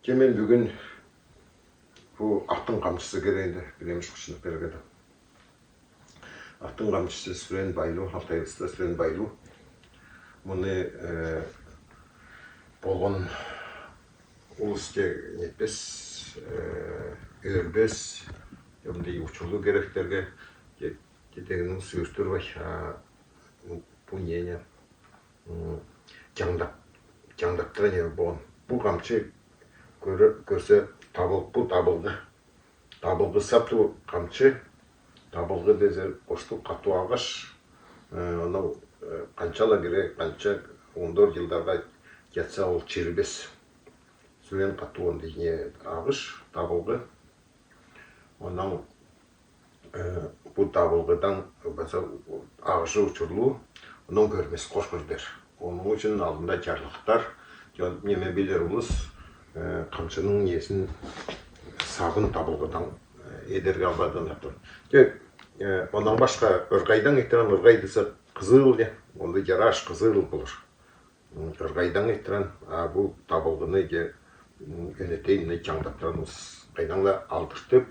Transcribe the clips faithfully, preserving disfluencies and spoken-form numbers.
Тиимеди, бюгюн бу аттың камшысы керегинде пилемиш кучунуп пирерге. Аттың камшысы сүрен байлуу, Алтай улуста сүрен байлуу. Муну, э, болгон улус тек нетпес, э, өлбес, мындый учурлуу керектерге тек, тек тегин улус юртур бай, а, бу нене, м, таңдап, таңдап турар неме болгон. Бу камшы көрө-, көрсе, табыл-, бу табылгы. Табылгы саптуу камшы, табылгы дезе, орустуу катуу агыш. Э, анау, э, канчала кире, канча он дөрт йылдарга ятса, ол чирибес. Сүрен катуу ондый не агыш, табылгы. Онан, э, бу табылгыдан база агышы учурлуу, онан көрмес, кош көрдер. Ону ючюн алдында чарлыктар, жон неме билер улус, э, камшының несин, сабын табылгыдан, э, эдерге албадан таптыр. Тек, э, онан башка ыргайдан эттирен, ыргай дезе кызыл де, онда жараш кызыл болур. М, ыргайдан эттирен, а бу табылгыны же, м, өнетейин таңдап турар улус, кайдан да алдыртып,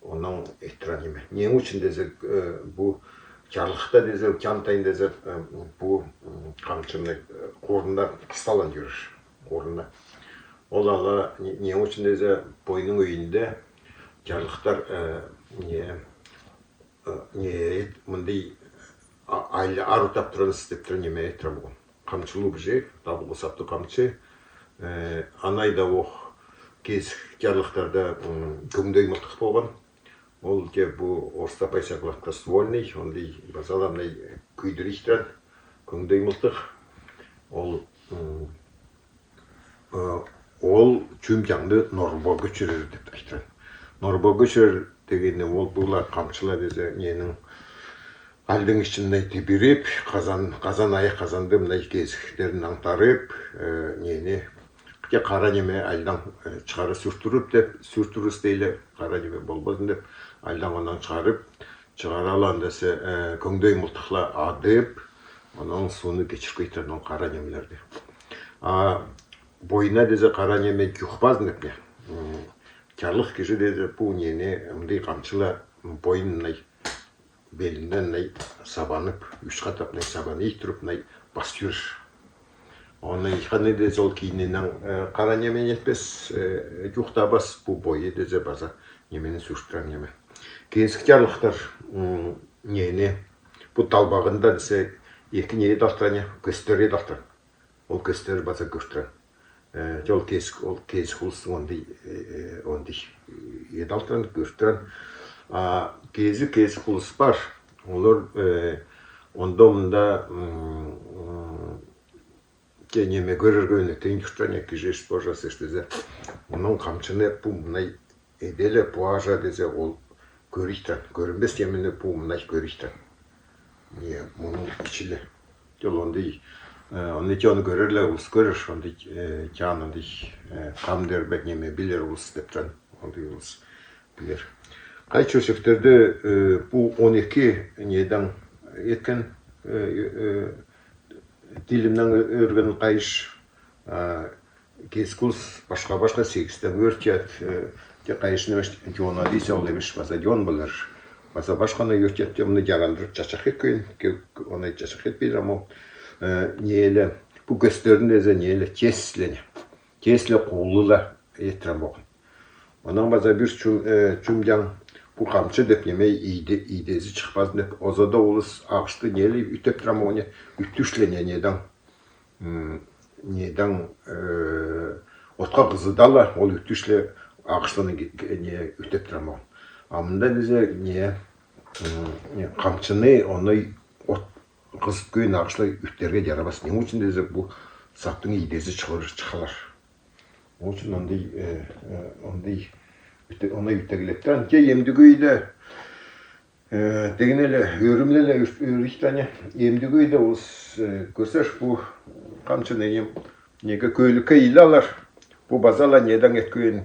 онан эттирен неме. Не ючюн дезе, э, бу чарлыкта дезе, чантайын дезе, э, бу, м, камшыны, э, куурунда кысталан юрер, куурунда. Ол ала не, не ючюн дезе, бойнуң өйүнде чарлыктар, э, не, э, не, мындый, а, айл-, ару таптырын истеп турар неме эттирен болган. Камшылуу бижек, табылгы саптуу камшы. Э, анай да ох, кез чарлыктарда, м, көңдөй мылтык болган. Ол же бу орустап айтсак гладкоствольный, ондый база ла мындай күйдүр ийиштирен, көңдөй мылтык. Ол, м, э, ол чүм-чаңды норбо көчүрер деп айтыран. Норбо көчүрер дегени ол була камшыла дезе, ненің, альдың ишинде тибирип, казан, казан аяк казанды мындай кезиктерин аңтарып, э, нени, же кара неме альдан, э, чыгара сүртүрүп деп, сүртүрүс дейле, кара неме болбасын деп, альдан онан чыгарып, чыгара алан десе, э, көңдөй мылтыкла адып, онан сууну кечирип кетер, онан кара немелерди. А бойна дезе кара неме жухпазын деп не. М, чарлык кижи дезе бу нени, мындай камшыла бойнунай, белинден мындай сабанып, үш катап мындай сабаны ийип туруп, мындай басып юрер. Оны ийгенде дезе ол кийининен, э, кара неме нетпес, э, жухтабас, бу бойы дезе база немени сүрткен неме. Кезик чарлыктар, м, нени, бу талбагында дезе эки не эдалтыран, көстер эдалтыран. Ол көстер база көртүрен. Э, ол кезик, ол кезик улус ондый, э, ондый, э, эдалтыран, көртүрен. А кезик, кезик улус бар. Олар, э, онда-мында, м, м, же неме көрерге, өнетейин чуртан, я кижи иш божас эштезе. Онан камшыны бу мындай эделе, бу ажа дезе, ол көрүйтен. Көрүнбес немени бу мындай көрүйтен. Не, муну ичиле. Ол ондый, э, оны же оны көрерле, улус көрер, ондый, э, чаан ондый, э, кам дербек неме билер улус деп туран, ондый улус билер. Кайчы чөктерде, э, бу он эки неден эткен, э, э, дилимнен өрген кайыш, а, кезик улус башка-башка сегизден өртет, э, же кайышны эмеш, жона дейсе, ол эмеш, база жон болар. База башканы өртет, же муну жарандырып чачак эткен, ке-, оны чачак этпейдир, ама ол, э, неле, бу көстерин дезе неле, теслене. Тесле куулула эттирен болган. Онан база бир чум-, э, чумжаң, бу камшы деп неме ийде-, ийдези чыкпазын деп, озада улус агышты нели үттеп туран болган, үттүшле не, неден, м, неден, э, отка кызыдала, ол үттүшле агыштаны ге-, ге-, не үттеп туран болган. А мында дезе не, м, не, камшыны оной от кызыт күүн агышлай үттерге жарабас. Не ючюн дезе бу саптың ийдези чыгар, чыгалар. Ол ючюн ондый, э, э, ондый үтте-, ондый үттегилеп туран. Же эмдиг үйде, э, дегенеле, өрүмлеле өр-, өрүйткен, эмдиг үйде улус, э, көрсеш, бу камшыны неге көөлүкке илалар. Бу база ла неден эткен,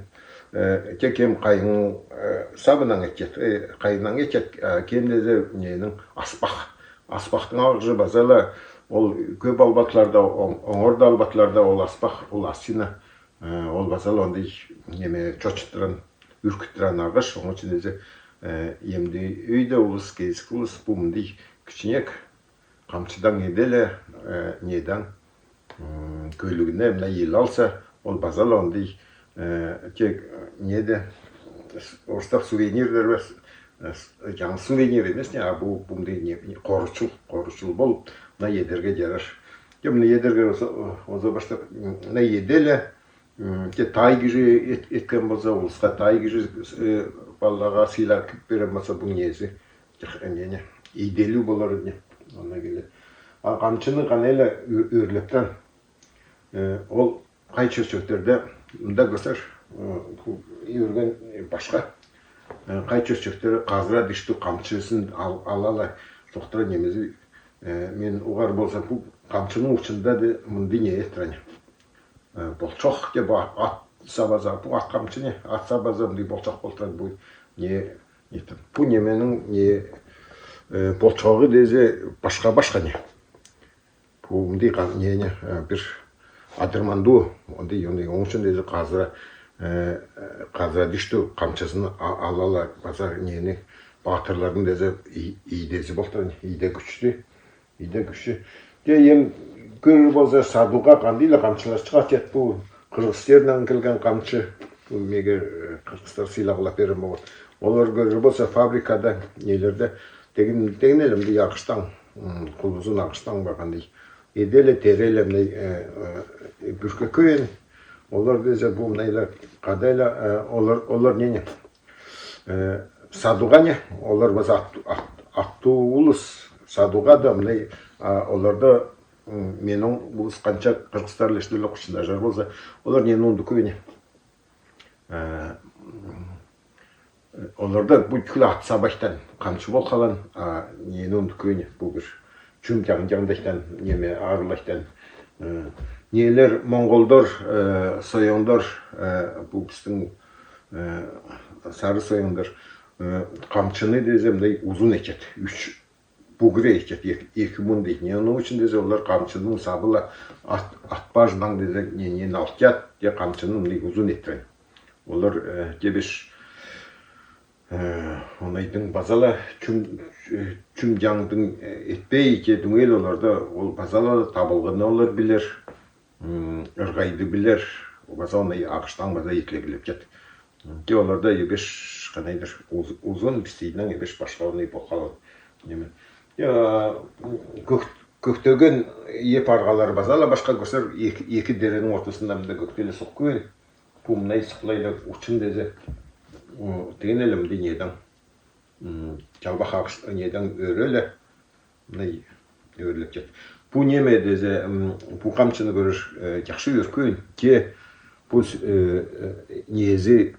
э, же кем кайын, э, сабынан этет, э, кайыннан этет, э, кем дезе ненің, аспак. Аспактың агыжы база ла ол көп албатларда, оң-, оңорда албатларда ол аспак, ол асина Ол база ла ондай неме чочыттыран, үркиттирен арғаш, онынҷа дезе, эмди өйде улус, кезик улус, бу мындай кичинек камчыдан эделе, недан, көлигине мына ел алса, ол база ла ондай, тек неде, орыстап сувенирлер бар, яңа сувенир эмес не, а бу, бу мындай не, коручул, коручул болып, мына эдерге жарар. Тек мына эдерге оза баштап, мына эделе, тек тай кижи эткен болза, улусха тай кижи, балаға сыйлар кип берген болза, бу незе, нене, эделүү болар эди. Онда келе. А камчыны канеле өрлептен. Ол кай чөрчектерде, мында кӧсер, бу өрген башка. Кай чөрчектер казыра диштүү камчысын алала, шоктыра немези, мен уғар болза, бу камчының учында да мындай не эттірен. Болчох деп ат сабаза, бу ат камчы не, ат сабаза, мындай болчох болтыран бу не, не, бу неменің не, болчоғы дезе башка-башка не. Бу мындай не, не, бир адырманду, ондай, ондай, онынҷа дезе казыра, казыра диштүү камчысын алала, база нені, баатырлардың дезе, ийдези болтыран, ийде күчті. Иде күші. Де ем көр болза садуға кандыйла камчылар чыға тет бу кыргызтернен келген камчы. Бу мегер кыргызтар сыйлағлап берем болар. Олар көр болза фабрикада нелерде тегин тегин элемди ағыштан, кулузун ағыштан барғандай. Эделе терелемдей бүрке көйен. Олар дезе бу мынайла кадайла олар олар нене садуға не, олар база аттуу улус садуға да мындай, оларда менің улус канча кыргызтар лештиле кучында жар болза, олар нені унды көйне. Оларда бу тюкле ат сабайтан камчы бол халан, нені унды көйне бу бир чүм жаң жаңдайтан неме арылайтан. Нелер монголдар, соёңдар, бу бистің сары соёңдар камчыны дезе мындай узун этет, үш бугре этет, эки мындай. Не, оның үчүн дезе олар камчының сабыла ат бажынан дезе не, нені алтят, де камчыны мындай узун эткен. Олар тебеш онайдың базала чүм чүм жаңдың этпей, те дүңел оларда ол базала табылғаны олар билер. Ырғайды билер, база онай ағыштаң база итлегилеп кет. Те оларда ебеш канайдыр узун бистейден ебеш башка онай болхал. Неме. Көктеген еп арғалар база ла башка көрсер, эки деренің ортасында мында көктеле соққы. Пу мынай сықлайлы учын дезе. Тегенелем де неден. Чалбах ағыш неден өреле. Мынай өрлеп кет. Пу неме дезе, пу камчыны көрер, жакшы өркүн. Те пу нези,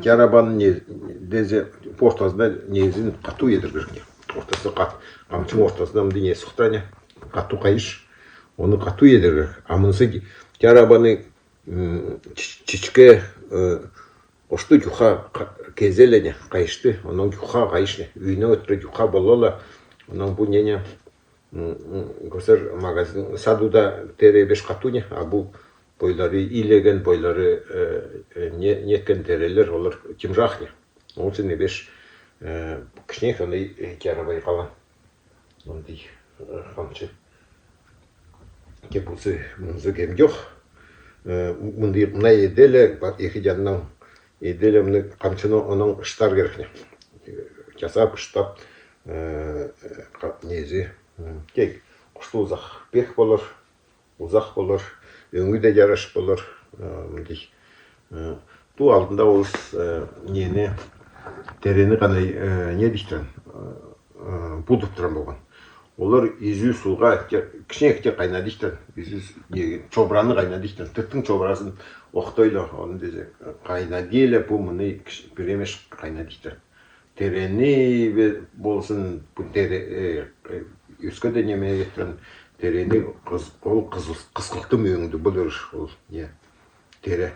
жарабан дезе ортасында незин катуу едир керек. Ортасы кат, камчының ортасында мындай не сухтане, катуу кайыш. Оны катуу едир керек. А мынсы жарабаны чичке Ошты жуха кезелене кайышты, онон жуха кайышне, үйне өтре жуха болола, онон бу нене көрсер магазин садуда тере беш катуне, а бу бойлары илеген, бойлары неткен терелер, олар кимжахне. Ол сен беш кишне ханы жарабай калан. Мындый камчы. Кеп усы мынзы кем жок. Мындый мына эделе эки жаннан эделе мына камчыны онон ыштар керекне. Жасап ыштап нези тек кушты узак бек болор. Узак болор, өңү де жараш болор. Мындый. Туу алдында ол нени терени канай не диктен будуп туран болгон. Олар изүү сууга кишинекте кайнадыктан, изүү чобураны кайнадыктан, тыттың чобурасын октойло, оны дезе кайнадыйле бу мыны биремеш кайнадыктан. Терени болсын, бу тере өске де неме эткен, терени ол кызыл кыскылтым өңдү болор ол не тере.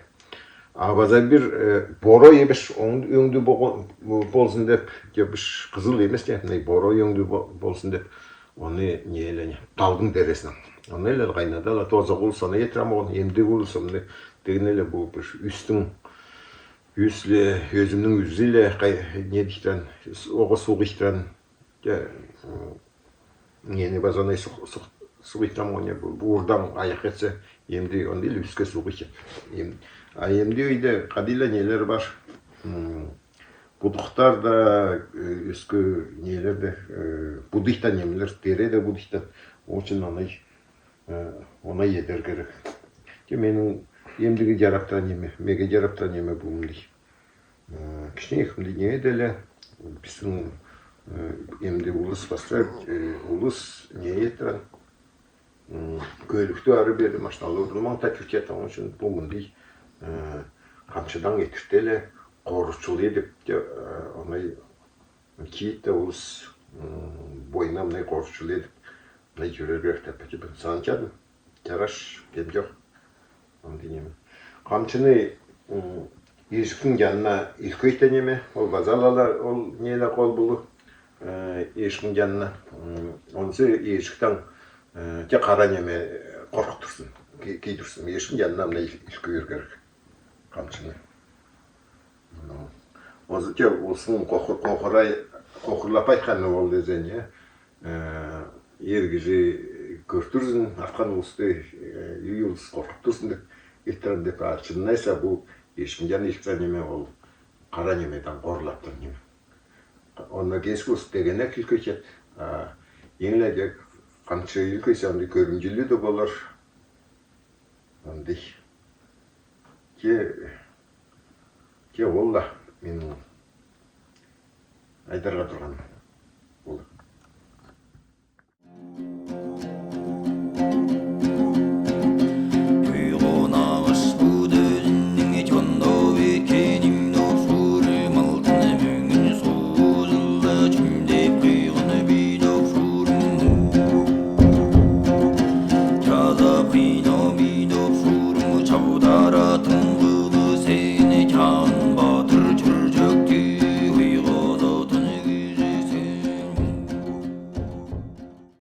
А база бир боро ебеш өңдү болсын деп, ебеш кызыл эмес деп, мындай боро өңдү болсын деп, оны не эле не талдың тересинен. Онал ле кайнадал, тоза улус ана етер ам оған, эмдиг улус ам, не, тегенел ле бу, бу үстин, үс ле, өзимнің үзи ле, кай, недихтан, оға суғиттан, те, м, нені база ана суғ-, суғ-, суғиттан, оне, бу, бу урдан аяқ етсе, эмдиг, онда ле үске суғит. Эм-, а эмдиг үйде кадиле нелер бар. М, Будухтар да, э, өске нелер де, э, будыхтан немелер, тере де будыхтан. Очень оңай, э, оңай етер керек. Те менің эмдиге жараптан неме, меге жараптан неме бу мындый. Э, кичинекей мындый не эди ле, пістің, э, эмдиг улус пастап, э, улус не еткен. М, көлікті ары-бері машиналар урмаң таа чуртаятан, оң ишін бу мындый, э, камчыдаң еттіртеле, коручулы деп те, э, оңай киит те улус, м, бойына мынай коручулы деп, мынай юрер керек таа пачы бен санчадым. Чараш, кем чох. Андый неме. Камчыны, м, иижиктің янына илкейтен неме, ол база ла ол неле кол полу, э, иижиктің янына. М, онсы иижиктең, э, те кара неме, э, коркыт турсын, ки-, кий турсын. Иижиктің янына мына ил-, илкейер керек камчыны. Ну, онсы те улустың кохур-, кохурай-, кохурлап айтханы ол дезең, э, эр кижи көр турзын, артхан улусты, э, үй улус коркып турзын деп, илттірем деп, а чыннайса бу иижиктің янына илксең неме ол кара немедең корлаптыр неме. Онда кески улус тегенек илкейт, а, иң ле де камчы илкейсе, андый көрімдилі де болар. Андый. Че, че ол ла минің айтарға турғаным. Ол.